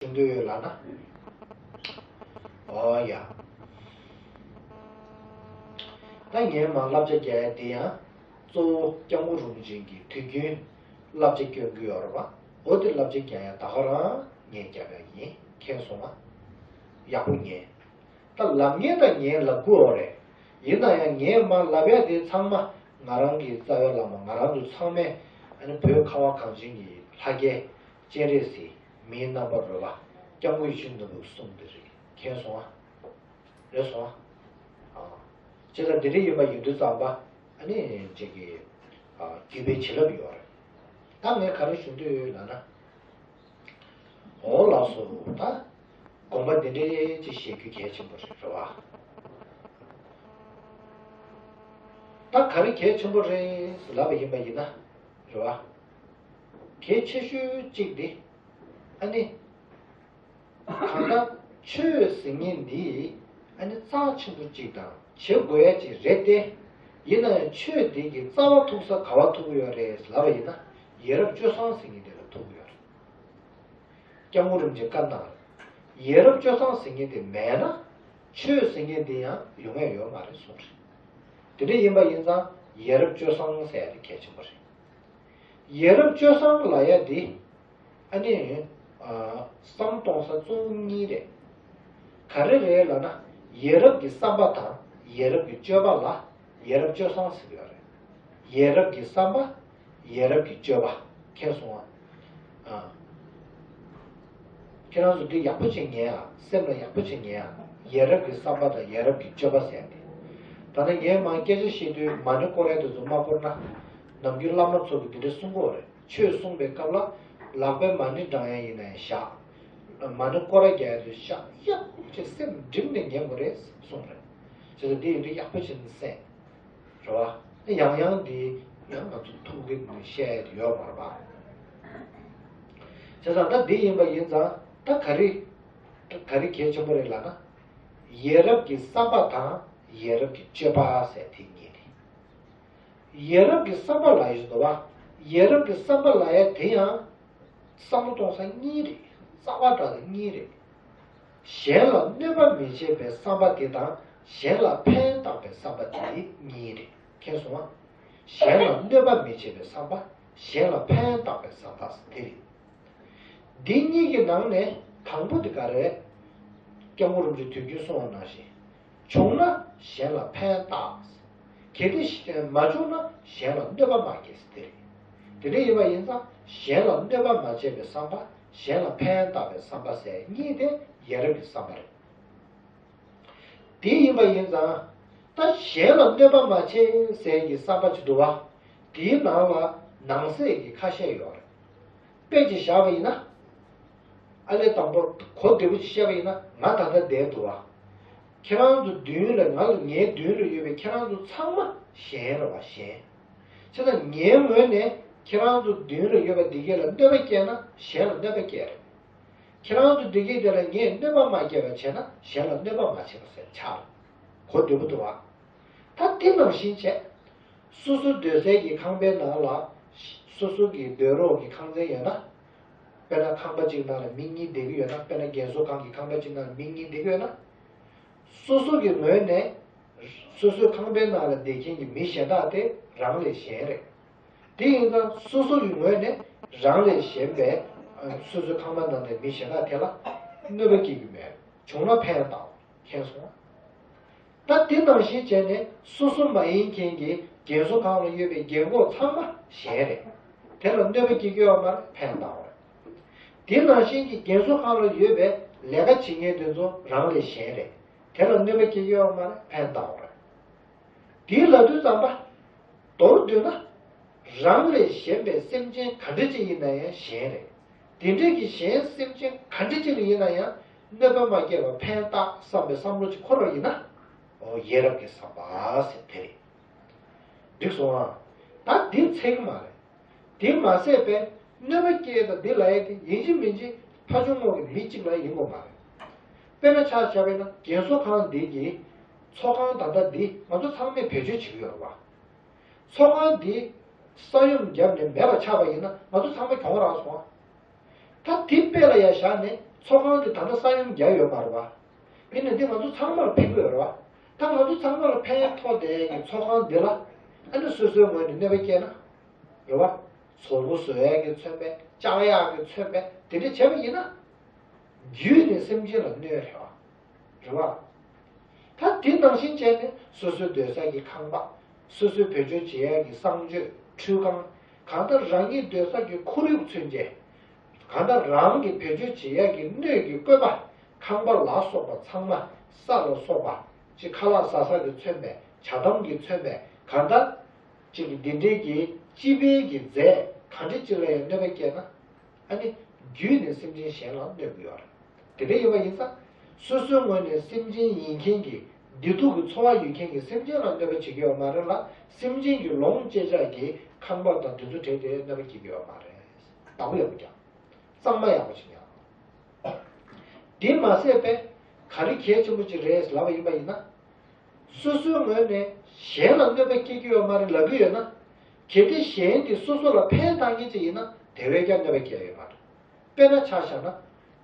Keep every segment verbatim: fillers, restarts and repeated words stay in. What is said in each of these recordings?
ཞུ་འདོད་ཡོད་ལབ་ན། ཨོ་ཡ། ད་ངས་མ་བསླབ་བྱ་རྒྱག་ཡ་དེ་ཡང་གཙོ་བོ་སྐྱབས་མགོན་རིན་པོ་ཆེ་གི་དུས་རྒྱུན་བསླབ་བྱ་སྐྱོན་གྱི་ཡོད་རེད་པ། འོ་དེ་བསླབ་བྱ་རྒྱག་ཡ་ད་ག་རང་ངས་རྒྱབ་ཡ་ཡིན། མཁྱེན་སོང་ང་། ཡག་པོ་ཉན། ད་ལབ་མཁན་དང་ཉན་ལབ་དགོས་རེད། ཡིན་ན་ཡང་ངས་མ་ལབ་ཡ་དེ་ཚང་མ་ང་རང་གི་རྩ་བའི་བླ་མ་ང་རང་ཚོ་ཚང་མས་ཨ་ནི་བོད་ཁ་བ་གངས་ཅན་གྱི་ལྷ་སྐལ་སྤྱན་རས་གཟིགས་མིའི་རྣམ་པར་རོལ་པ་སྐྱབས་མགོན་ཡིད་བཞིན་ནོར་བུའི་གསུང་འདི་རེད། མཁྱེན་སོང་ཨ། རེད་སོང་ཨ། ཨ། བྱས་ཙང་འདི་འདྲ་ཡིན་པ་ཡིན་དུས་ཙམ་པ་ཨ་ནི་ཅིག་གི་ཨ་རྒྱུད་པའི་བྱིན་རླབས་ཡོད་རེད། ད་ངས་ག་རེ་ཞུ་འདོད་ཡོད་ལབ་ན། འོ་ལགས་སོ། ད་དགོངས་པ་འདི་འདྲའི་ཅིག་བཞེས་རྒྱུ་གལ་ཆེན་པོ་རེད་རེད་བ། ད་ག་རེ་གལ་ཆེན་པོ་རེད་ཟེར་ལབ་པ་ཡིན་པ་ཡིན་ན་རེད་བ། གལ་ཆེ་ཤོས་གཅིག་འདི་ཨ་ནི། གང་ལྟར་ཆོས་ཟེར་མཁན་འདི་ཨ་ནི་རྩ་ཆེན་པོ་གཅིག་དང་བྱེད་དགོས་ཡ་གཅིག་རེད་དེ། ཡིན་ན་ཡང་ཆོས་འདི་གི་རྩ་བ་ཐུག་ས་ག་བ་ཐུག་གི་ཡོད་རེད་ལབ་པ་ཡིན་ན། ཡ་རབས་སྤྱོད་བཟང་ཟེར་མཁན་དེ་ལ་ཐུག་གི་ཡོད་རེད། སྐྱབས་མགོན་རིན་པོ་ཆེ་བཀའ་གནང་། ཡ་རབས་སྤྱོད་བཟང་ཟེར་མཁན་དེ་མེད་ན། ཆོས་ཟེར་མཁན་དེ་ཡང་ཡོང་ཡ་ཡོད་མ་རེད་གསུངས་རེད། དེ་འདྲ་ཡིན་པ་ཡིན་ཙང་ཡ་རབས་སྤྱོད་བཟང་ཟེར་ཡ་དེ་གལ་ཆེན་པོ་རེད། ཡ་རབས་སྤྱོད་བཟང་ལབ་ཡ་དེ། ཨ་ནི། ཨ། བསམ་བློ་གཏོང་ས་གཙོ་བོ་གཉིས་རེད། ག་རེ་རེད་ལབ་ན། ཡ་རབས་ཀྱི་བསམ་པ་དང་ཡ་རབས་ཀྱི་སྤྱོད་པ་ལ་ཡ་རབས་སྤྱོད་བཟང་ཟེར་གྱི་ཡོད་རེད། ཡ་རབས་ཀྱི་བསམ་པ། ཡ་རབས་ཀྱི་སྤྱོད་པ། མཁྱེན་སོང་ང་། ཨ། ཁྱེད་རང་ཚོ་འདི་ཡག་པོ་བྱེད་ཉན་ཨ། སེམས་ལ་ཡག་པོ་བྱེད་ཉན་ཨ། ཡ་རབས་ཀྱི་བསམ་པ་དང་ཡ་རབས་ཀྱི་སྤྱོད་པ་ཟེར་ཏེ། ད་ནི་ངས་མང་སྐད་ཆ་བཤད་དུས་མ་ཎི་བསྐོར་ཡ་དེ་ཚོ་མ་བསྐོར་ན། ནམ་རྒྱུན་བླ་མ་ཚོ་གིས་འདི་འདྲ་གསུང་གི་ཡོད་རེད། ཆོས་གསུང་པའི་སྐབས་ལ་ལག་པའི་མ་ཎི་བགྲང་ཡ་ཡིན་ན་ཡང་བཞག་མ་ཎི་སྐོར་ར་རྒྱག་ཡ་དེ་བཞག་ཡག་པོ་བྱས་སེམས་འགྲིམ་ནས་ཉན་དགོས་རེད་གསུངས་རེད། བྱས་ཙང་འདི་ཡིན་དུས་ཡག་པོ་བྱས་ནས་གསན། རེད་བ། ཡང་ཡང་འདི་ཡང་ང་ཚོ་ཐུགས་ཀྱི་ནས་བཤད་ཡ་དེ་ཡོད་མ་རེད་པ། བྱས་ཙང་ད་འདི་ཡིན་པ་ཡིན་ཙང་ད་ག་རེ། ད་ག་རེ་གལ་ཆེན་པོ་རེད་ལབ་ན། ཡ་རབས་ཀྱི་བསམ་པ་དང་ཡ་རབས་ཀྱི་སྤྱོད་པ་ཟེར་དེ་གཉིས་རེད། ཡ་རབས་ཀྱི་བསམ་པ་ལབ་ཡ་ཞིག་འདུག་བ། ཡ་རབས་ཀྱི་བསམ་པ་ལབ་ཡ་དེ་ཡང་བསམ་བློ་གཏོང་ས་གཉིས་རེད། རྩ་བ་འདྲ་ས་གཉིས་རེད། གཞན་ལ་གནོད་པ་མི་བྱེད་པའི་བསམ་པ་དེ་དང་གཞན་ལ་ཕན་བཏགས་པའི་བསམ་པ་དེ་གཉིས་རེད། མཁྱེན་སོང་ང་། གཞན་ལ་གནོད་པ་མི་བྱེད་པའི་བསམ་པ། གཞན་ལ་ཕན་བཏགས་པའི་བསམ་པ་དེ་རེད། འདི་གཉིས་ཀྱི་ནང་ནས་དང་པོ་དེ་ག་རེ། སྐྱབས་མགོན་རིན་པོ་ཆེས་དུས་རྒྱུན་གསུངས་པ་ནང་བཞིན། བྱུང་ན་གཞན་ལ་ཕན་བཏགས། གལ་ཏེ་མ་བྱུང་ན་གཞན་ལ་གནོད་པ་མ་བསྐྱལ་ཟེར་དེ་རེད། དེ་འདྲ་ཡིན་པ་ཡིན་ཙང་གཞན་ལ་གནོད་པ་མ་བྱས་པའི་བསམ་པ། གཞན་ལ་ཕན་བཏགས་པའི་བསམ་པ་ཟེར་གཉིས་དེ་ཡ་རབས་ཀྱི་བསམ་པ་རེད། དེ་ཡིན་པ་ཡིན་ཙང་། ད་གཞན་ལ་གནོད་པ་མ་བྱེད་ཟེར་གྱི་བསམ་པ་ཅིག་འདུག་བ། དེའི་ནང་ལ་ནང་གསེས་ཀྱི་ཁ་ཤས་ཡོད་རེད། དཔེ་ཅིག་བཞག་པ་ཡིན་ན། ཨ་ལས་དང་པོ་གོ་བདེ་པོ་ཅིག་བཤད་པ་ཡིན་ན་ང་ད་ལྟ་བསྡད་འདུག་བ། ཁྱེད་རང་ཚོ་མདུན་ལ་ང་ལ་ངའི་མདུན་ལ་ཡོད་པའི་ཁྱེད་རང་ཚོ་ཚང་མ་གཞན་རེད་བ་གཞན། བྱས་ཙང་ངའི་ངོས་ནས་ཁྱེད་རང་ཚོ་མདུན་ལ་ཡོད་པ་འདི་གས་ལ་གནོད་པ་བསྐྱལ་ན་གཞན་ལ་གནོད་པ་བསྐྱལ་རེད། ཁྱེད་རང་ཚོ་འདི་གས་དེ་ལ་ངས་གནོད་པ་མ་བསྐྱལ་བ་བྱས་ན་གཞན་ལ་གནོད་པ་མ་བྱེད་པ་ཟེར་ཆགས་རེད། གོ་བདེ་པོ་འདུག་བ། ད་དེ་ནང་བཞིན་བྱས། སོ་སོ་སྡོད་སའི་གི་ཁང་པའི་ནང་ལ། སོ་སོ་གི་སྡོད་རོགས་ཀྱི་ཁང་ཚན་ཡོད་ན། དཔེར་ན་ཁང་པ་གཅིག་ནང་ལ་མི་གཉིས་བསྡད་ཀྱི་ཡོད་ན། དཔེར་ན་རྒན་གསོ་ཁང་གི་ཁང་པ་གཅིག་ནང་ལ་མི་གཉིས་བསྡད་ཀྱི་ཡོད་ན། སོ་སོ་གི་ངོས་ནས། སོ་སོའི་ཁང་པའི་ནང་ལ་བསྡད་མཁན་གྱི་མི་གཞན་དག་དེ་རང་ལས་གཞན་རེད། དེ་ཡིན་ཙང་སོ་སོ་གི་ངོས་ནས་རང་ལས་གཞན་པའི། ཨ། སོ་སོའི་ཁང་པ་ནང་ནས་མི་གཞན་དག་དེ་ལ་གནོད་པ་སྐྱེལ་གྱི་མེད། བྱུང་ན་ཕན་བཏགས། མཁྱེན་སོང་། ད་དེ་ནང་བཞིན་བྱས་ནས་སོ་སོ་མ་ཡིན་མཁན་གྱི་རྒན་གསོ་ཁང་ལ་ཡོད་པའི་རྒན་འཁོགས་ཚང་མ་གཞན་རེད། དེ་ལ་གནོད་པ་སྐྱེལ་གྱི་ཡོད་མ་རེད། ཕན་བཏགས་པ་རེད། དེ་ནང་བཞིན་གྱི་རྒན་གསོ་ཁང་ལ་ཡོད་པའི་ལས་ཀ་བྱེད་མཁན་དེ་ཚོ་རང་ལས་གཞན་རེད། དེ་ལ་གནོད་པ་སྐྱེལ་གྱི་ཡོད་མ་རེད། ཕན་བཏགས་པ་རེད། དེ་ལབ་དུས་ཙམ་པ། མདོར་བསྡུས་ན། རང་ལས་གཞན་པའི་སེམས་ཅན་ག་འདྲ་ཅིག་ཡིན་ན་ཡང་གཞན་རེད། དེ་འདྲའི་གི་གཞན་སེམས་ཅན་ག་འདྲ་ཅིག་ལ་ཡིན་ན་ཡང་གནོད་པ་མ་བསྐྱལ་བར་ཕན་བཏགས་བསམ་པའི་བསམ་བློ་ཅིག་འཁོར་བ་ཡིན་ན། འོ་ཡ་རབས་ཀྱི་བསམ་པ་ཟེར་དེ་རེད། འགྲིག་སོང་ཨ། ད་འདི་ཚད་ཀྱི་མ་རེད། དེ་མ་ཟད་པའི་གནོད་པ་སྐྱེལ་དང་འདི་ལབ་ཡས་དེ་ཡིན་གཅིག་མིན་གཅིག་ཕར་ཕྱོགས་ངོས་ཀྱི་མི་གཅིག་ལ་ཡིན་དགོས་མ་རེད། དཔེར་ན་ཆ་བཞག་པ་ཡིན་ན་རྒན་གསོ་ཁང་འདི་གི་ཚོགས་ཁང་ད་ལྟ་འདི་ང་ཚོ་ཚང་མས་བེད་སྤྱོད་བྱེད་ཀྱི་ཡོད་རེད་བ། ཚོགས་ཁང་འདི་ས་ཡོམ་བརྒྱབ་ནས་མེད་པ་ཆགས་པ་ཡིན་ན་ང་ཚོ་ཚང་མ་གྱོང་རག་སོང་ཨ། ད་དེ་དཔེ་ལ་ཡ་བཞག་ནས་ ཚོགས་ཁང་དེ་ད་ལྟ་ས་ཡོམ་བརྒྱབ་ཡོད་མ་རེད་བ། ཡིན་ནའི་འདི་ང་ཚོ་ཚང་མར་ཕན་གྱི་ཡོད་རེད་བ། ད་ང་ཚོ་ཚང་མར་ཕན་ཐོགས་བསྡད་ཀྱི་ཚོགས་ཁང་འདི་ལ་ཨ་ནི་སོ་སོའི་ངོས་ནས་གནོད་པ་སྐྱེལ་ན་རེད་བ། བཟོ་བོ་བཟོ་ཡག་གི་མཚོན་པས་བཅག་ཡག་གི་མཚོན་པས་དེ་འདྲ་བྱས་པ་ཡིན་ན། རྒྱུད་ནས་སེམས་ཅན་ལ་གནོད་རེད་བ། རེད་བ། ད་དེ་ནང་བཞིན་བྱས་ནས་སོ་སོའི་སྡོད་ས་ཀྱི་ཁང་པ། སོ་སོའི་བེད་སྤྱོད་བྱེད་ཡག་གི་གསང་སྤྱོད་ཁྲུས་ཁང་། གང་ལྟར་རང་ཉིད་སྡོད་ས་ཀྱི་ཁོར་ཡུག་ཚུན་ཆད། གང་ལྟར་རང་གི་བེད་སྤྱོད་བྱེད་ཡག་གི་སྣོད་ཀྱི་བཀོད་པ། ཁང་པ་ལ་སོགས་པ་ཚང་མ། ས་ལ་སོགས་པ། ཅིག་ཁ་ལག་ཟ་ས་གི་མཚོན་པས། ཇ་དམ་གྱི་མཚོན་པས། གང་ལྟར་ཅིག་འདི་འདྲའི་གི་སྤྱི་པའི་གི་རྫས་གང་འདྲ་ཅིག་ལ་ཡང་གནོད་པ་སྐྱེལ་ན། ཨ་ནི་རྒྱུད་ནས་སེམས་ཅན་གཞན་ལ་གནོད་ཀྱི་ཡོད་རེད། དེ་འདྲ་ཡིན་པ་ཡིན་ཙང་། སོ་སོའི་ངོས་ནས་སེམས་ཅན་ཡིན་མཁན་གྱི་བདེ་སྡུག་གི་ཚོར་བ་ཡོད་མཁན་གྱི་སེམས་ཅན་ལ་གནོད་པ་བྱེད་ཀྱི་ཡོད་མ་རེད་ལ། སེམས་ཅན་གྱི་ལོངས་སྤྱད་བྱ་གི་ཁང་པ་དང་དེ་ཚོ་བྲལ་ཏེ་གནོད་པ་སྐྱེལ་གྱི་ཡོད་མ་རེད། བདག་པོ་ཡག་པོ་རྒྱག་གཙང་མ་ཡག་པོ་བྱེད་ཡག་དེ་མ་ཟད་པས་ག་རེ་གལ་ཆེན་པོ་ཅིག་རེད་ལབ་པ་ཡིན་པ་ཡིན་ན། སོ་སོའི་ངོས་ནས་གཞན་ལ་གནོད་པ་སྐྱེལ་གྱི་ཡོད་མ་རེད་ལབ་ཀྱི་ཡོད་ན། གལ་ཏེ་གཞན་དེ་སོ་སོ་ལ་ཕན་བཏགས་མཁན་ཅིག་ཡིན་ན་དེ་བས་ཀྱང་གནོད་པ་སྐྱེལ་ཡོད་མ་རེད། དཔེར་ན་ཆ་བཞག་ན།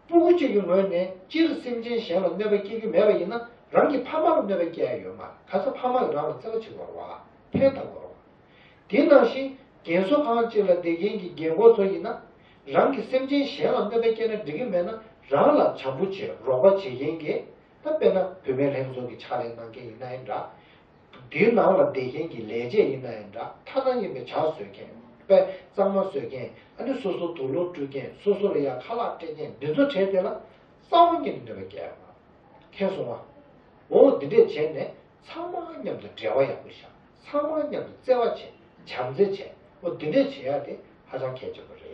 སྤུ་གུ་གཅིག་གི་ངོས་ནས་སྤྱིར་སེམས་ཅན་གཞན་ལ་གནོད་པ་སྐྱེལ་གྱི་མེད་པ་ཡིན་ན་རང་གི་ཕ་མ་ལ་གནོད་པ་སྐྱེལ་ཡ་ཡོད་མ་རེད། ག་ས་ཕ་མ་གིས་རང་ལ་བརྩེ་བ་བྱེད་དགོས་རེད་བ། ཕན་བཏགས་དགོས་རེད་བ། དེ་ནང་བཞིན་རྒན་གསོ་ཁང་གཅིག་ལ་བསྡད་མཁན་གྱི་རྒན་གོག་ཚོ་ཡིན་ན། རང་གི་སེམས་ཅན་གཞན་ལ་གནོད་པ་སྐྱེལ་ན་འགྲིག་གི་མེད་ན་རང་ལ་བྱམས་པོ་བྱེད་རོགས་པ་བྱེད་མཁན་གྱི། ད་དཔེར་ན་བུད་མེད་ལྷན་ཚོགས་ཀྱི་ཕྱག་ལས་གནང་མཁན་ཡིན་ན་ཡང་འདྲ། དེའི་ནང་ལ་བསྡད་མཁན་གྱི་ལས་བྱེད་ཡིན་ན་ཡང་འདྲ། ཐ་ན་ཡིན་པའི་ཇ་བཟོ་མཁན། དཔེ་གཙང་མ་བཟོ་མཁན། ཨ་ནི་སོ་སོ་དུག་ལོག་བཀྲུ་མཁན། སོ་སོ་ལ་ཡ་ཁ་ལག་སྤྲད་མཁན་འདི་ཚོ་གྲས་དེ་ལ་རྩ་བ་ཉིད་ནས་གནོད་པ་སྐྱེལ་ཡ་མ། མཁྱེན་སོང་ང་། འོ་འདི་འདྲས་བྱས་ནས་ཚང་མ་མཉམ་དུ་འབྲེལ་བ་ཡག་པོ་བཞག་ཚང་མ་མཉམ་དུ་བརྩེ་བ་བྱེད། བྱམས་བརྩེ་བྱེད། འོ་འདི་འདྲས་བྱེད་ཡ་དེ་ཧ་ཅང་གལ་ཆེན་པོ་རེད།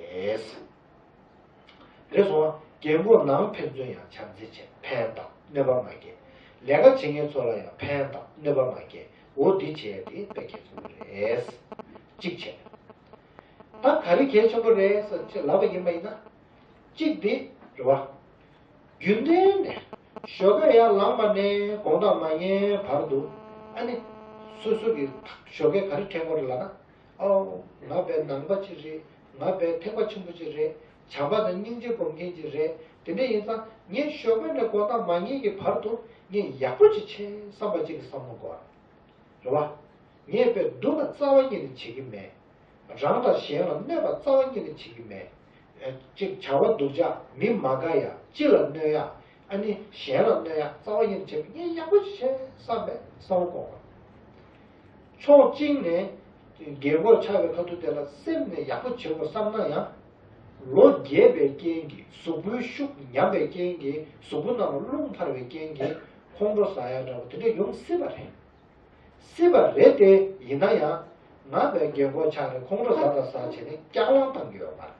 རེད་སོང་ང་། རྒན་གོག་ནང་ཕན་ཚུན་ཡང་བྱམས་བརྩེ་བྱེད། ཕན་དང་གནོད་པ་མ་སྐྱེལ། ལས་ཀ་བྱེད་མཁན་ཚོ་ལ་ཡང་ཕན་དང་གནོད་པ་མ་སྐྱེལ། འོ་འདི་བྱེད་ཡ་དེ་དཔེ་གལ་ཆེན་པོ་རེད། གཅིག་བྱས། ད་ག་རེ་གལ་ཆེན་པོ་རེད་ཟེར་ཅེས་ལབ་པ་ཡིན་པ་ཡིན་ན། གཅིག་འདི་རེད་བ། རྒྱུན་ལྡན་ནས་ཞོགས་ཀས་ཡར་ལངས་པ་ནས་དགོང་དག་མ་ཉལ་བར་དུ། ཨ་ནི། སོ་སོ་གི་ཞོགས་ཀས་ག་རེ་དྲན་དགོས་རེད་ལབ་ན། ཨོ། ང་དཔེ་ནང་པ་ཅིག་རེད། ང་དཔེ་ཐེག་པ་ཆེན་པོ་ཅིག་རེད། བྱམས་པ་དང་སྙིང་རྗེ་སྒོམ་མཁན་ཅིག་རེད། དེ་འདྲ་ཡིན་ཙང་ངས་ཞོགས་ཀས་ནས་དགོང་དག་མ་ཉལ་གྱི་བར་དུ་ངས་ཡག་པོ་ཅིག་བྱས་བསམ་པ་ཅིག་གི་བསམ་བློ་དགོས། རེད་བ། ངས་དཔེ་སྡུག་པ་རྩ་བ་ཉིད་ནས་བྱེད་ཀྱི་མེད། རང་དང་གཞན་ལ་གནོད་པ་རྩ་བ་ཉིད་ནས་བྱེད་ཀྱི་མེད། ཨེ། གཅིག་བྱ་བ་སྡུག་ཅག་མི་མ་དགའ་ཡ། སྤྱི་ལ་གནོད་ཡ། ཨ་ནི་གཞན་ལ་གནོད་ཡ་རྩ་བ་ཉིད་ནས་བྱེད་པ་ངས་ཡག་པོ་ཞིག་བྱས་བསམ་པའི་བསམ་བློ་འཁོར་བ། ཕྱོགས་གཅིག་ནས་རྒན་གོག་ཆགས་པའི་ཁ་ཐུག་དེ་ལ་སེམས་ནས་ཡག་པོ་བྱེད་དགོས་བསམ་ན་ཡང་། ལོ་རྒས་པའི་རྐྱེན་གྱིས་གཟུགས་པོའི་ཤུགས་ཉམས་པའི་རྐྱེན་གྱིས་གཟུགས་པོ་ནང་ལ་རླུང་འཕར་བའི་རྐྱེན་གྱིས་ཁོང་ཁྲོ་ཟ་ཡ་འདྲ་བོ་དེ་འདྲ་ཡོང་སྲིད་པ་རེད། སྲིད་པ་རེད་དེ། ཡིན་ན་ཡང་། ང་བས་རྒན་གོག་ཆགས་རེད། ཁོང་ཁྲོ་ཟ་དང་ཟ་བྱས་ནས་སྐྱག་ལང་བཏང་གི་ཡོད་མ་རེད།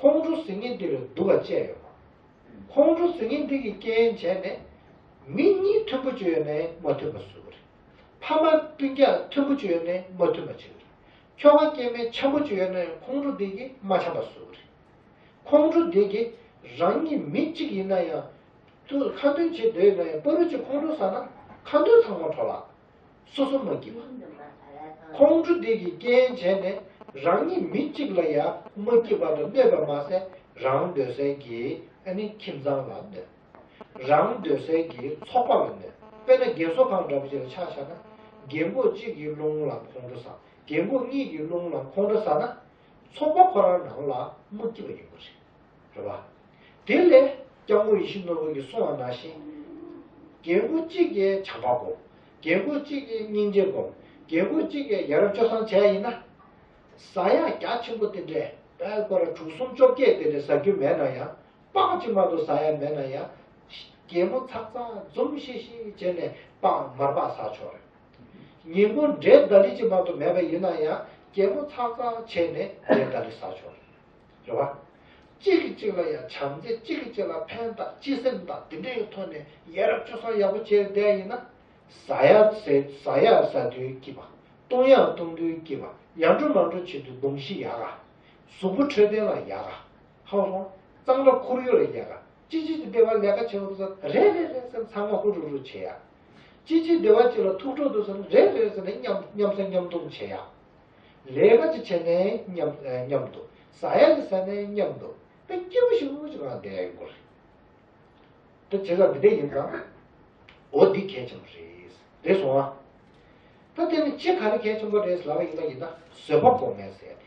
ཁོང་ཁྲོ་ཟ་མཁན་འདི་ལས་སྡུག་པ་ཅི་ཡང་ཡོད་མ་རེད། ཁོང་ཁྲོ་ཟ་མཁན་འདི་གི་རྐྱེན་བྱས་ནས། མི་གཉིས་མཐུན་པོ་བྱས་ཡོད་ནའི་མ་མཐུན་པ་བཟོ་གི་རེད། ཕ་མ་སྤུན་ཀྱག་མཐུན་པོ་བྱས་ཡོད་ནའི་མ་མཐུན་པ་བྱེད་ཀྱི་རེད། ཁྱོ་ག་སྐྱེ་དམན་འཆམ་པོ་བྱས་ཡོད་ནའི་ཁོང་ཁྲོ་འདི་གིས་མ་འཆམ་པ་བཟོ་གི་རེད། ཁོང་ཁྲོ་འདི་གིས་རང་ཉིད་མི་གཅིག་ཡིན་ན་ཡང་། དུ་ཁ་འདོན་བྱེད་འདོད་ན་ཡང་པ་རུ་གཅིག་ཁོང་ཁྲོ་ཟ་ན་ཁ་འདོན་ཚང་མ་འཕྲོ་བརླག་སོ་སོ་མ་སྐྱིད་པ། ཁོང་ཁྲོ་འདི་གི་རྐྱེན་བྱས་ནས་རང་ཉིད་མི་གཅིག་ལ་ཡང་མ་སྐྱིད་པ་དང་གནོད་པ་མ་ཟད་རང་སྡོད་སའི་གི་ཨ་ནི་ཁྱིམ་ཚང་ལ་གནོད། རང་སྡོད་སའི་གི་ཚོགས་པ་ལ་གནོད། དཔེར་ན་རྒན་གསོ་ཁང་འདྲ་པོ་ཅིག་ལ་ཆ་བཞག་ན། རྒན་གོག་གཅིག་གིས་རླུང་ལངས་ཁོང་ཁྲོ་ཟ། རྒན་གོག་གཉིས་ཀྱིས་རླུང་ལངས་ཁོང་ཁྲོ་ཟ་ན། ཚོགས་པ་ཁོ་རང་ནང་ལ་མ་སྐྱིད་པ་ཡོང་གི་རེད། རེད་བ། དེ་ལས་སྐྱབས་མགོན་ཡིད་བཞིན་ནོར་བུ་གིས་གསུངས་པ་ནང་བཞིན། རྒན་གོག་གཅིག་གིས་བྱམས་པ་སྒོམ། རྒན་གོག་གཅིག་གིས་སྙིང་རྗེ་སྒོམ། རྒན་གོག་གཅིག་གིས་ཡ་རབས་སྤྱོད་བཟང་བྱས་ཡིན་ན། ཟ་ཡག་རྒྱ་ཆེན་པོ་དེ་འདྲས་དཔལ་སྐོར་དྲུག་གསུམ་བཅོ་བརྒྱད་དེ་འདྲས་ཟ་རྒྱུ་མེད་ན་ཡང་། སྤགས་གཅིག་མ་གཏོགས་ཟ་ཡག་མེད་ན་ཡང་། གད་མོ་ཚག་ཚག་འཛུམ་ཤིག་ཤིག་བྱས་ནས་སྤགས་མར་སྤགས་ཟ་ཆོག་རེད། ཉིན་གུང་འབྲས་ལྡ་ལི་གཅིག་མ་གཏོགས་མེད་པ་ཡིན་ན་ཡང་། གད་མོ་ཚག་ཚག་བྱས་ནས་འབྲས་ལྡ་ལི་ཟ་ཆོག་རེད། རེད་བ། གཅིག་གིས་གཅིག་ལ་ཡང་བྱམས་བརྩེ། གཅིག་གིས་གཅིག་ལ་ཕན་དང་སྤྱི་སེམས་དང་དེ་འདྲའི་ཐོག་ནས་ཡ་རབས་སྤྱོད་བཟང་ཡག་པོ་བྱས་བསྡད་ཡིན་ན། ཟ་ཡག་ཟས། ཟ་ཡག་ཟ་དུས་སྐྱིད་པ། བཏུང་ཡག་བཏུང་དུས་སྐྱིད་པ། ཡར་འགྲོ་མར་འགྲོ་བྱེད་དུས་གདོང་གཤིས་ཡག་ག་གཟུགས་པོ་འཕྲོད་བསྟེན་ལ་ཡག་ག་ཧ་གོ་སོང་། གཙང་སྦྲ་ཁོར་ཡུག་ལ་ཡག་ག་ཅི་ཅི་ཅི་སྡེ་བ་ལས་ཀ་བྱེད་པ་དུས་ཙམ་རེད་རེད་རེད་ཟེར་ཚང་མ་ཧུ་རུ་རུ་བྱེད་ཡག་ཅི་ཅི་སྡེ་བ་ཅིག་ལ་ཐུག་འཕྲད་དུས་ཙམ་རེད་རེད་ཟེར་ནས་མཉམ་མཉམ་ཟ་མཉམ་འཐུང་བྱེད་ཡག་ལས་ཀ་ཅིག་བྱས་ནས་མཉམ་མཉམ་དུ། ཟ་ཡག་ཅིག་ཟ་ནས་མཉམ་དུ། དཔེ་སྐྱིད་པོ་ཞིག་ཅིག་ངང་བསྡད་ཡོང་གི་རེད། ད་བྱས་ཙང་འདི་འདྲ་ཡིན་ཙང་། འོ་འདི་གལ་ཆེན་པོ་རེད། རེད་སོང་ཨ། ད་དེ་ནི་ཅི་ག་རེ་གལ་ཆེན་པོ་རེད་ལབ་པ་ཡིན་པ་ཡིན་ན་བཟོད་པ་སྒོམ་མེད་ཟེར་ཏེ།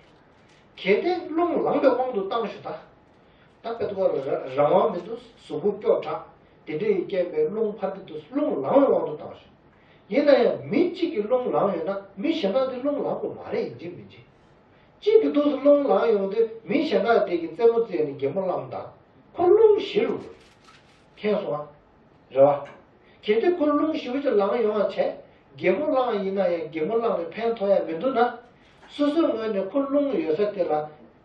གལ་ཏེ་རླུང་ལངས་པའི་དབང་དུ་བཏང་ཞུ་ད། ད་དཔེ་ཐོག་ལ་རང་དབང་མི་འདུག་གཟུགས་པོ་སྐྱོ་དྲགས་དེ་འདྲ་ཡི་རྐྱེན་པས་རླུང་འཕར་གྱི་འདུག་རླུང་ལངས་པའི་དབང་དུ་བཏང་ཞུ། ཡིན་ན་ཡང་མི་གཅིག་གི་རླུང་ལངས་ཡོད་ན་མི་གཞན་དག་དེ་རླུང་ལངས་དགོས་མ་རེད་ཡིན་གཅིག་མིན་གཅིག་གཅིག་གི་ཐོག་ཏུ་རླུང་ལངས་ཡོང་དུས་མི་གཞན་དག་དེ་གི་རྩེད་མོ་རྩེས་ནས་གད་མོ་བླངས་དང་ཁོ་རླུང་ཞི་རུ་འགྲོ། མཁྱེན་སོང་ཨ། རེད་བ། གལ་ཏེ་ཁོ་རླུང་ཞི་བ་ཅིག་ལངས་ཡོང་བ་བྱས་གད་མོ་བླངས་ཡིན་ན་ཡང་གད་མོ་བླངས་ནས་ཕན་ཐོགས་ཡ་མི་འདུག་ན། སོ་སོའི་ངོས་ནས་ཁོ་རླུང་ཡོད་ས་དེ་ལ་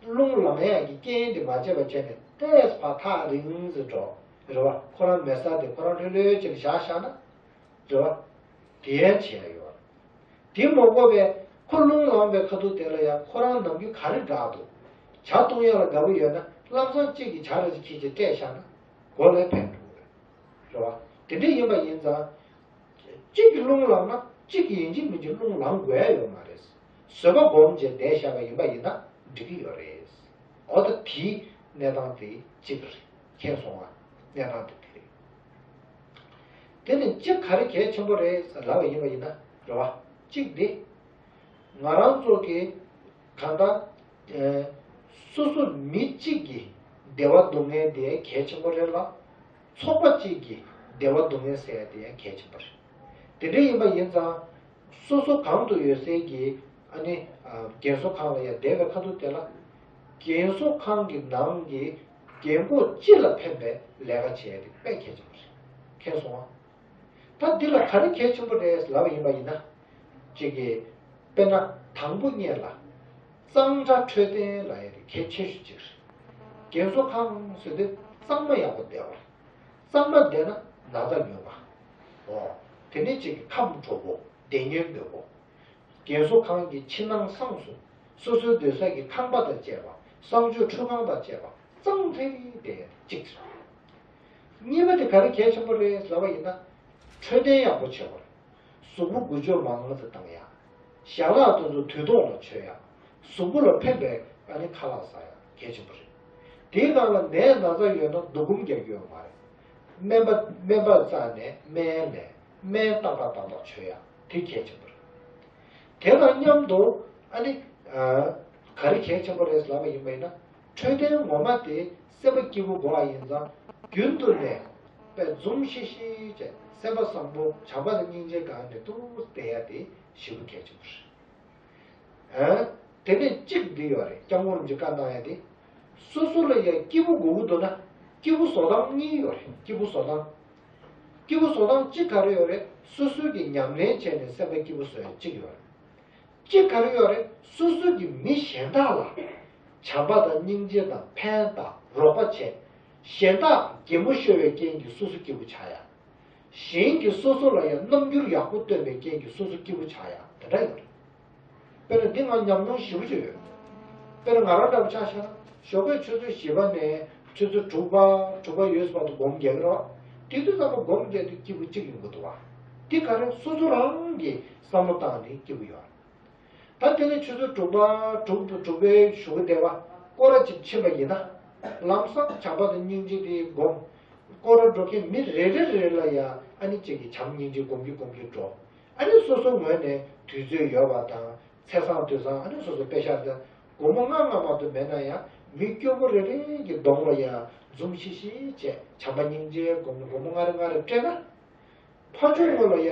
རླུང་ལངས་ཡ་གི་རྐྱེན་དེ་མ་བྱས་པ་བྱས་ནས་ཏོག་ཙམ་ཕར་ཐག་རིང་ཙམ་འགྲོ། རེད་བ། ཁོ་རང་མེད་ས་དེ་ཁོ་རང་ལྷོད་ལྷོད་ཅིག་ལ་བཞག་བཞག་ན། རེད་བ། དེ་ཡང་བྱས་ཡོད། དེ་མ་དགོས་པས་ཁོ་རླུང་ལངས་པའི་ཁ་ཐུག་དེ་ལ་ཡང་ཁོ་རང་ནམ་རྒྱུན་ག་རེ་དགའ་འདུག་ཇ་འཐུང་ཡག་ལ་དགའ་པོ་ཡོད་ན་ལམ་སང་གཅིག་གིས་ཇ་ར་ཅིག་ཁྱེར་བྱས་སྤྲད་བཞག་ན་མགོ་ལ་ཕན་ཐོགས་རེད། རེད་བ། དེ་འདྲ་ཡིན་པ་ཡིན་ཙང་། གཅིག་གིས་རླུང་ལངས་ན་གཅིག་གིས་ཡིན་གཅིག་མིན་གཅིག་རླུང་ལངས་དགོས་ཡ་ཡོད་མ་རེད། བཟོད་པ་སྒོམ་བྱས་བསྡད་བཞག་པ་ཡིན་པ་ཡིན་ན་འགྲིག་གི་ཡོད་རེད། འོ་ད་དེའི་གནས་སྟངས་དེ་གཅིག་རེད། མཁྱེན་སོང་ང་། གནས་སྟངས་དེ་དེ་རེད། དེ་ནི་གཅིག་ག་རེ་གལ་ཆེན་པོ་རེད་ལབ་པ་ཡིན་པ་ཡིན་ན་རེད་བ། གཅིག་འདི། ང་རང་ཚོ་གི་གང་ལྟར། སོ་སོ་མི་གཅིག་གི་བདེ་བ་སྡུག་བསྔལ་དེ་གལ་ཆེན་པོ་རེད་ལ། ཚོགས་པ་གཅིག་གི་བདེ་བ་སྡུག་བསྔལ་ཟེར་ཡ་དེ་ཡང་གལ་ཆེན་པོ་རེད། དེ་འདྲ་ཡིན་པ་ཡིན་ཙང་། སོ་སོ་གང་དུ་ཡོད་སའི་གི་ཨ་ནི། རྒན་གསོ་ཁང་ལ་ཡང་བསྡད་པའི་ཁ་ཐུག་དེ་ལ། རྒན་གསོ་ཁང་གི་ནང་གི་རྒན་གོག་སྤྱི་ལ་ཕན་པའི་ལས་ཀ་བྱས་ཏེ་དཔེ་གལ་ཆེན་པོ་རེད། མཁྱེན་སོང་ཨ། ད་འདི་ལ་ག་རེ་གལ་ཆེན་པོ་རེད་ལབ་པ་ཡིན་པ་ཡིན་ན། གཅིག་གི། དཔེར་ན་དང་པོ་ཉིད་ལ། གཙང་སྦྲ་འཕྲོད་བསྟེན་ལབ་ཡ་དེ་གལ་ཆེ་ཤོས་གཅིག་རེད། རྒན་གསོ་ཁང་ཟེར་དུས་གཙང་མ་ཡག་པོ་བསྡད་པ་རེད། གཙང་མ་བསྡད་ན་ན་ཚ་ཉུང་བ། འོ། དེ་ནས་གཅིག་གི་ཁམས་དྲོ་པོ་བདེ་སྙོམས་དོད་པོ། རྒན་གསོ་ཁང་གི་ཕྱི་ནང་གསང་གསུམ། སོ་སོའི་སྡོད་ས་གི་ཁང་པ་དང་བཅས་པ། གསང་སྤྱོད་ཁྲུས་ཁང་དང་བཅས་པ་གཙང་ཐིང་ཐིང་བསྡད་ཡ་དེ་གཅིག་རེད། གཉིས་པ་དེ་ག་རེ་གལ་ཆེན་པོ་རེད་ལབ་པ་ཡིན་ན། འཕྲོད་བསྟེན་ཡག་པོ་བྱེད་དགོས་རེད། གཟུགས་པོ་འགུལ་སྐྱོད་མང་མང་ཙམ་བཏང་ཡ། ཞལ་ལག་དེ་ཚོ་དུས་ཐོག་ལ་མཆོད་ཡ། གཟུགས་པོ་ལ་ཕན་པའི་ཨ་ནི་ཁ་ལག་ཟ་ཡ་གལ་ཆེན་པོ་རེད། དེའི་ནང་ལ་ནད་ན་ཚ་ཡོད་ན་སྡུག་སྒོམ་རྒྱག་རྒྱུ་ཡོད་མ་རེད། སྨན་པ་སྨན་པ་རྩ་ནས་སྨན་ལས་སྨན་ཏག་ཏག་ཏག་ཏག་མཆོད་ཡ་དེ་གལ་ཆེན་པོ་རེད། དེ་དང་མཉམ་དུ་ཨ་ནི། ག་རེ་གལ་ཆེན་པོ་རེད་ལབ་པ་ཡིན་པ་ཡིན་ན། འཕྲོད་བསྟེན་ངོ་མ་དེ་སེམས་པ་སྐྱིད་པོ་དགོས་པ་ཡིན་ཙང་རྒྱུན་དུ་ནས་དཔེ་འཛུམ་ཤིག་ཤིག་བྱས་སེམས་པ་བཟང་པོ་བྱམས་པ་དང་སྙིང་རྗེ་སྒང་ནས་ཏོག་ཙམ་བསྡད་ཡ་དེ་ཞེ་པོ་གལ་ཆེན་པོ་རེད། ཨ། དེ་ནས་གཅིག་འདི་ཡོད་རེད། སྐྱབས་མགོན་རིན་པོ་ཆེས་བཀའ་གནང་ཡ་དེ། སོ་སོ་ལ་ཡ་སྐྱིད་པོ་དགོས་ཀྱི་འདུག་ན་སྐྱིད་པོ་བཟོ་སྟངས་གཉིས་ཡོད་རེད། སྐྱིད་པོ་བཟོ་སྟངས། སྐྱིད་པོ་བཟོ་སྟངས་གཅིག་ག་རེ་ཡོད་རེད། སོ་སོ་གིས་ཉམས་ལེན་བྱས་ནས་སེམས་པ་སྐྱིད་པོ་བཟོ་ཡ་གཅིག་ཡོད་རེད། གཅིག་ག་རེ་ཡོད་རེད། སོ་སོ་གིས་མི་གཞན་དག་ལ་བྱམས་པ་དང་སྙིང་རྗེ་དང་ཕན་དང་རོགས་པ་བྱས། གཞན་དག་གད་མོ་ཤོར་བའི་རྐྱེན་གྱིས་སོ་སོ་སྐྱིད་པོ་ཆགས་ཡ། གཞན་གྱིས་སོ་སོ་ལ་ཡང་རྣམ་འགྱུར་ཡག་པོ་སྟོན་པའི་རྐྱེན་གྱིས་སོ་སོ་སྐྱིད་པོ་ཆགས་ཡ་དེ་འདྲ་ཡོད་རེད། དཔེར་ན་འདི་ང་ཉམས་མྱོང་ཞེ་པོ་ཅིག་ཡོད། དཔེར་ན་ང་རང་འདྲ་པོ་ཆ་བཞག་ན་ཞོགས་ཀས་ཆུ་ཚོད་བཞི་པ་ནས་ཆུ་ཚོད་དྲུག་པ་དྲུག་པ་ཡོལ་བར་དུ་སྒོམ་རྒྱག་གི་རེད་བ། དེ་དུས་ཙམ་པ་སྒོམ་རྒྱག་དུས་སྐྱིད་པོ་གཅིག་ཡོང་གི་འདུག་བ། འདི་ག་རེ་སོ་སོ་རང་གིས་བསམ་བློ་བཏང་ནས་སྐྱིད་པོ་ཡོད། ད་དེ་ནས་ཆུ་ཚོད་དྲུག་པ་དྲུག་དྲུག་པའི་གཞུག་གུ་དེ་བ་སྐོར་ར་ཅིག་ཕྱིན་པ་ཡིན་ན། ལམ་སང་བྱམས་པ་དང་སྙིང་རྗེ་དེ་སྒོམ། སྐོར་ར་འགྲོ་མཁན་མི་རེ་རེ་རེ་ལ་ཡ་ཨ་ནི་གཅིག་གིས་བྱམས་སྙིང་རྗེ་སྒོམ་གྱི་སྒོམ་གྱི་འགྲོ། ཨ་ནི་སོ་སོ་ངོས་ནས་དུས་ཚོད་ཡོད་པ་དང་ཚེས་བཟང་དུས་བཟང་ཨ་ནི་སོ་སོ་དཔེ་ཤག་དང་སྒོར་མོ་ལྔ་ལྔ་མ་གཏོགས་མེད་ན་ཡང་མི་སྐྱོ་པོ་རེ་རེ་གི་གདོང་ལ་ཡ་འཛུམ་ཤིག་ཤིག་བྱས་བྱམས་པ་སྙིང་རྗེ་སྒོམ་ནས་སྒོར་མོ་ལྔ་རེ་ལྔ་རེ་སྤྲད་ན། ཕར་ཕྱོགས་ངོས་ལ་ཡ།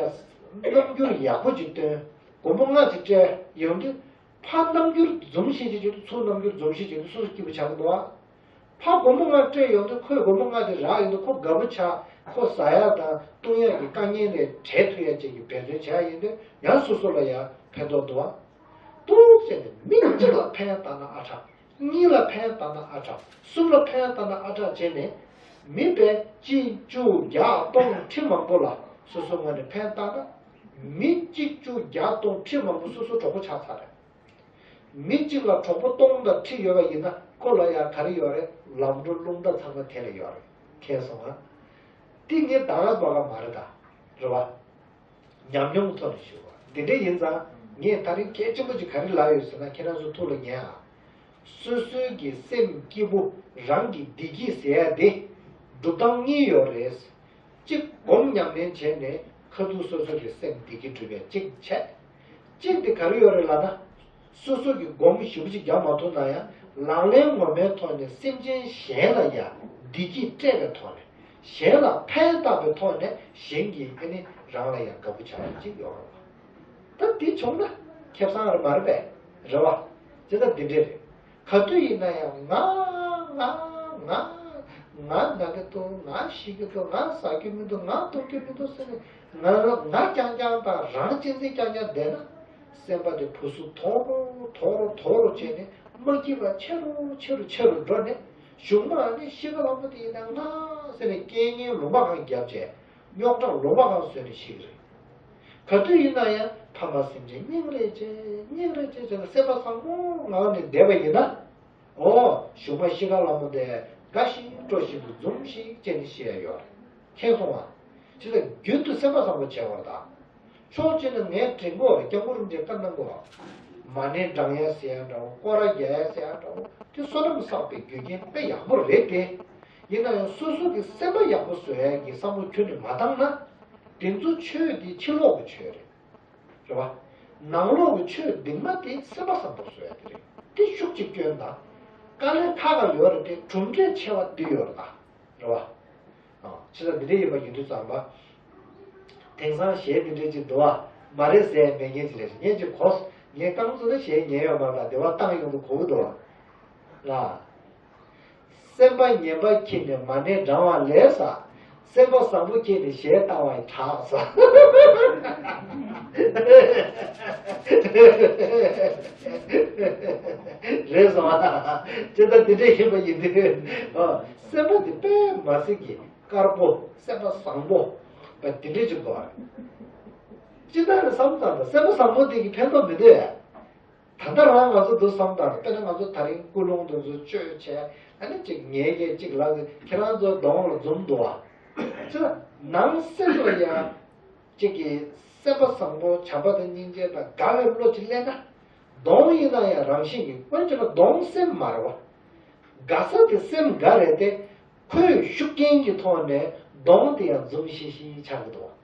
རྣམ་འགྱུར་ཡག་པོ་ཅིག་སྟོན། སྒོར་མོ་ལྔ་ཅིག་སྤྲད་ཡོང་དུས། ཕར་རྣམ་འགྱུར་འཛུམ་ཤིག་ཤིག་བྱེད་དུས་ཚུར་རྣམ་འགྱུར་འཛུམ་ཤིག་བྱེད་དུས་སོ་སོ་སྐྱིད་པོ་ཆགས་ཀྱི་འདུག་ཨ། ཕར་སྒོར་མོ་ལྔ་སྤྲད་ཡོང་དུས་ཁོས་སྒོར་མོ་ལྔ་དེ་རག་ཡོང་དུས་ཁོ་དགའ་པོ་ཆགས་ཁོ་ཟ་ཡ་དང་བཏུང་ཡ་གི་དཀའ་ངལ་ནས་བྲལ་ཐུབ་ཡ་ཅིག་གི་འབད་བརྩོན་བྱེད་ཡ་ཡིན་དུས་ཡང་སོ་སོ་ལ་ཡ་ཕན་ཐོགས་འདུག་ཨ། ཏོག་ཙམ་ནས་མི་གཅིག་ལ་ཕན་བཏགས་ན་ཨ་དྲག་གཉིས་ལ་ཕན་བཏགས་ན་ཨ་དྲག་གསུམ་ལ་ཕན་བཏགས་ན་ཨ་དྲག་བྱས་ནས། མི་དཔེ་གཅིག་བཅུ་བརྒྱ་སྟོང་ཁྲི་མང་པོ་ལ་སོ་སོ་ངོས་ནས་ཕན་བཏགས་ན། མི་གཅིག་བཅུ་བརྒྱ་སྟོང་ཁྲི་མང་པོ་སོ་སོ་གྲོགས་པོ་ཆགས་ཚར་རེད། མི་གཅིག་ལ་གྲོགས་པོ་སྟོང་དང་ཁྲི་ཡོད་པ་ཡིན་ན་ཁོ་ལ་ཡང་ག་རེ་ཡོད་རེད། ལམ་འགྲོ་རླུང་རྟ་ཚང་མ་དེ་ལ་ཡོད་རེད། མཁྱེན་སོང་ང་། འདི་ངས་ད་ག་བ་ག་མ་རེད་ད། རེད་བ། ཉམས་མྱོང་ཐོག་ནས་ཞུ་བ་འདི་འདྲ་ཡིན་ཙང་ངས་ད་རིང་གལ་ཆེན་པོ་ཅིག་ག་རེ་ལབ་ཡོད་ཟེར་ན་ཁྱེད་རང་ཚོ་ཐུགས་ལ་ཉར་ཨ། སོ་སོའི་གི་སེམས་སྐྱིད་པོ་རང་གི་བདེ་སྐྱིད་ཟེར་ཡ་དེ་སྒྲུབ་སྟངས་གཉིས་ཡོད་རེད། གཅིག་སྒོམ་ཉམས་ལེན་བྱས་ནས་ཁ་ཐུག་སོ་སོ་གི་སེམས་བདེ་སྐྱིད་སྒྲུབ་པའི་གཅིག་བྱས། གཅིག་དེ་ག་རེ་ཡོད་རེད་ལབ་ན། སོ་སོ་གི་སྒོམ་ཞིབ་པོ་ཅིག་རྒྱག་མ་ཐུབ་ན་ཡང་ལག་ལེན་ངོ་མའི་ཐོག་ནས་སེམས་ཅན་གཞན་ལ་ཡང་བདེ་སྐྱིད་སྤྲད་པའི་ཐོག་ནས། གཞན་ལ་ཕན་བཏགས་པའི་ཐོག་ནས་གཞན་གྱིས་ཨ་ནི་རང་ལ་ཡང་དགའ་པོ་ཆགས་ཡ་གཅིག་ཡོད་རེད་བ། ད་འདི་བྱུང་ན་ཁེ་བཟང་རེད་མ་རེད་པས། རེད་བ། དེ་ད་འདི་འདྲས་རེད། ག་དུས་ཡིན་ན་ཡང་ང་ང་ང་ང་ན་གི་འདུག་ང་ཤི་གི་འདུག་ང་ཟ་རྒྱུ་མི་འདུག་ང་འཐུང་རྒྱུ་མི་འདུག་ཟེར་ནས་ང་ང་རྐྱང་རྐྱང་དང་རང་གཅེས་འཛིན་རྐྱང་རྐྱང་བསྡད་ན། སེམས་པ་དེ་བུ་སུ་དོག་རོ་དོག་རོ་དོག་རོ་བྱས་ནས་མ་སྐྱིད་པ་ཆེ་རུ་ཆེ་རུ་ཆེ་རུ་འགྲོ་ནས་གཞུག་མ་ནི་ཤི་ཁ་ལ་མོ་དེ་ཡིན་ན་ང་ཟེར་ནས་རྐྱེན་ངན་ལུང་པ་གང་བརྒྱབ་བྱས། རྙོག་དྲ་ལུང་པ་གང་བཟོས་ནས་ཤི་གི་རེད། ག་དུས་ཡིན་ན་ཡང་ཕ་མ་སེམས་ཅན་སྙིང་རེ་རྗེ་སྙིང་རེ་རྗེ་བྱས་ནས་སེམས་པ་བཟང་པོ་ངང་ནས་བསྡད་པ་ཡིན་ན། འོ་གཞུག་མ་ཤི་ཁ་ལ་མོ་དེ་དགའ་ཞིང་སྤྲོ་བཞིན་དུ་འཛུམ་ཞིག་བྱས་ནས་ཤི་ཡ་ཡོད་རེད། མཁྱེན་སོང་ང་། ཅི་ལ་རྒྱུན་དུ་སེམས་པ་བཟང་པོ་བྱས་པར་གདའ། ཕྱོགས་གཅིག་ནས་ངས་དྲན་གོ་རེད། སྐྱབས་མགོན་རིན་པོ་ཆེས་བཀའ་གནང་གོ། མ་ཎི་བགྲང་ཡ་ཟེར་ཡ་འདྲ་བོ། སྐོར་ར་རྒྱག་ཡ་ཟེར་ཡ་འདྲ་བོ། དེ་བསོད་ནམས་བསགས་པའི་རྒྱུ་རྐྱེན་དཔེ་ཡག་པོ་རེད་དེ། ཡིན་ན་ཡང་སོ་སོ་གི་སེམས་པ་ཡག་པོ་བཟོ་ཡ་གི་བསམ་བློ་ཁྱོན་ནས་མ་བཏང་ན། དེ་ཚོ་ཆོས་དེ་ཕྱི་ལོགས་ཀྱི་ཆོས་རེད། རེད་བ། ནང་ལོགས་ཀྱི་ཆོས་གདིང་མ་དེ་སེམས་པ་བཟང་པོ་བཟོ་ཡ་དེ་རེད། དེ་ཤུགས་ཀྱིས་སྐྱོན་དང་། དཀའ་ལས་ཁག་ཁག་ཡོད་རེད་དེ་གྲུབ་འབྲས་ཆེ་བ་འདི་ཡོད་རེད་ད། རེད་བ། ཨ། ཕྱི་ལ་འདི་འདྲ་ཡིན་པ་ཡིན་དུས་ཙམ་པ། དེང་སང་གཞས་འདི་འདྲ་ཅིག་འདུག་བ། མ་རེད་ཟེར་མེད་མཁན་ཅིག་རེད། ངས་ཅིག་གོ། ངས་རྐང་བཙུགས་ན་གཞས་ཉན་ཡོད་མ་རེད་ལ། སྡེ་བ་བཏང་ཡོང་དུ་གོ་གི་འདུག་བ། ལ། སེམས་པ་ངན་པ་ཁྱེར་ནས་མ་ཎི་བགྲང་བ་ལས་ཟ། སེམས་པ་བཟང་པོ་ཁྱེར་ནས་གཞས་བཏང་བ་ཡི་དྲག་ཟ། རེད་སོང་ཨ། ཅི་ལྟར་འདི་འདྲ་ཡིན་པ་ཡིན་དུས། ཨ། སེམས་པ་འདི་དཔེ་མ་སྲིད་ཀྱི་དཀར་པོ། སེམས་པ་བཟང་པོ། བ་འདི་འདྲ་ཅིག་དགོས་རེད། ཅི་ལྟར་བསམ་བཏང་ན་སེམས་པ་བཟང་པོ་འདི་གི་ཕན་ཐོགས་མི་འདུག་ཨེ། ད་ལྟ་རང་ང་ཚོ་འདུག་བསམ་དང་། དཔེར་ན་ང་ཚོ་ད་རིང་ཀུན་སློང་དེ་ཚོ་བཅོས་བྱས། ཨ་ནི་གཅིག་ངའི་སྐད་ཅིག་ལ་ཁྱེད་རང་ཚོ་གདོང་ལ་འཛུམ་འདུག་བ། ཅི་ལ་ནང་སེམས་ལ་ཡང་གཅིག་གི་སེམས་པ་བཟང་པོ་བྱམས་པ་དང་སྙིང་རྗེ་དང་དགའ་བའི་བློ་ཅིག་སླེབས་ན། གདོང་ཡིན་ན་ཡང་རང་བཞིན་གྱིས། དཔེར་ན་གདོང་སེམས་མ་རེད་བ། དགའ་ས་དེ་སེམས་དགའ་རེད་དེ། ཁོས་ཤུགས་རྐྱེན་གྱི་ཐོག་ནས་གདོང་དེ་ཡང་འཛུམ་ཤིག་ཤིག་ཆགས་ཀྱི་འདུག་བ།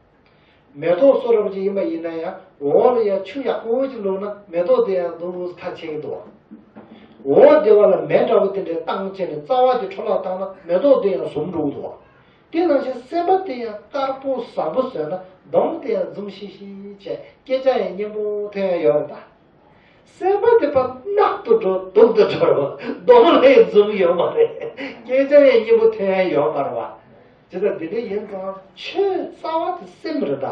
མེ་ཏོག་སོ་རབ་ཅིག་ཡིན་པ་ཡིན་ན་ཡང་འོག་ལ་ཡང་ཆུ་ཡག་པོ་ཅིག་བླུགས་ན་མེ་ཏོག་དེ་ཡང་འདུག་ཁ་ཕྱེ་གི་འདུག་འོག་དེ་བ་ལ་མེ་འདྲ་བོ་དེ་འདྲས་བཏང་བྱས་ནས་རྩ་བ་དེ་འཕྲོ་བརླག་བཏང་ན་མེ་ཏོག་དེ་ཡང་ཟུམ་འགྲོ་གི་འདུག་དེ་ནང་བཞིན་སེམས་པ་དེ་ཡང་དཀར་པོ་བཟང་པོ་བཟོས་ན་གདོང་དེ་ཡང་འཛུམ་ཤིག་ཤིག་བྱས། སྐད་ཆ་ཡང་སྙན་པོ་ཐོན་ཡ་ཡོད་རེད་ད། སེམས་པ་དེ་ཕར་ནག་ཏུ་འགྲོ་སྡུག་ཏུ་འགྲོ་རོ། གདོང་ལ་ཡང་འཛུམ་ཡོད་མ་རེད། སྐད་ཆ་ཡང་སྙན་པོ་ཐོན་ཡ་ཡོད་མ་རེད་བ། ཇི་ལྟར་འདི་འདྲ་ཡིན་ཙང་ཆོས་རྩ་བ་དེ་སེམས་རེད་ད།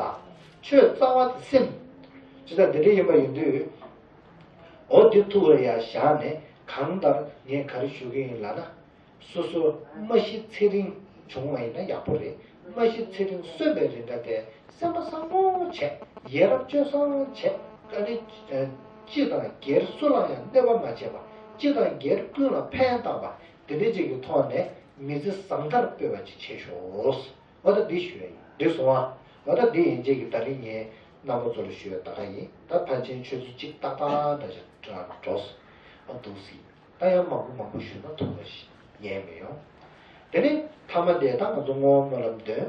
ཆོས་རྩ་བ་དེ་སེམས། ཇི་ལྟར་འདི་འདྲ་ཡིན་པ་ཡིན་དུས། འོ་འདི་ཐུགས་ལ་ཡ་བཞག་ནས་གང་ལྟར་ངས་ག་རེ་ཞུ་གི་ཡིན་ལབ་ན། སོ་སོ་མ་ཤི་ཚེ་རིང་བྱུང་བ་ཡིན་ན་ཡག་པོ་རེད། མ་ཤི་ཚེ་རིང་གསོན་པའི་རིང་འདྲ་དེ་སེམས་པ་བཟང་པོ་བྱས། ཡ་རབས་སྤྱོད་བཟང་བྱས། ཨ་ནི་སྤྱི་དང་སྒེར་སུ་ལ་ཡང་གནོད་པ་མ་བྱས་པ། སྤྱི་དང་སྒེར་ཀུན་ལ་ཕན་བཏགས་པ། དེ་འདྲ་ཅིག་གི་ཐོག་ནས་མི་ཚེ་བཟང་མཐར་སྤེལ་བ་ཅིག་བྱེད་ཤོག་འོ་ད་འདི་ཞུ་ཡ་ཡིན། འགྲིག་སོང་ཨ། འོ་ད་འདི་ཡིན་རྗེས་ཀྱི་ད་རིང་ངས་རྣམ་པ་ཚོ་ལ་ཞུ་ཡ་ད་ག་ཡིན། ད་ཕལ་ཆེར་ཆུ་ཚོད་གཅིག་ཏག་ཏག་འདྲ་ཞིག་འགྲོ་སོང་ཨ། འདུག་སྲིད། ད་ཡང་མང་པོ་མང་པོ་ཞུས་ན་ཐུགས་ལ་ཉན་མི་ཡོང་། དེ་ནས་མཐའ་མ་དེ་ད་ང་ཚོ་བསྔོ་བ་སྨོན་ལམ་འདོན།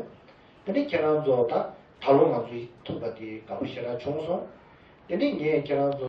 དེ་ནས་ཁྱེད་རང་ཚོ་ད་ད་ལོ་ང་ཚོ་ཐུག་པ་དེ་དགའ་པོ་ཞེ་དྲག་བྱུང་སོང་། དེ་ནས་ངས་ཁྱེད་རང་ཚོ།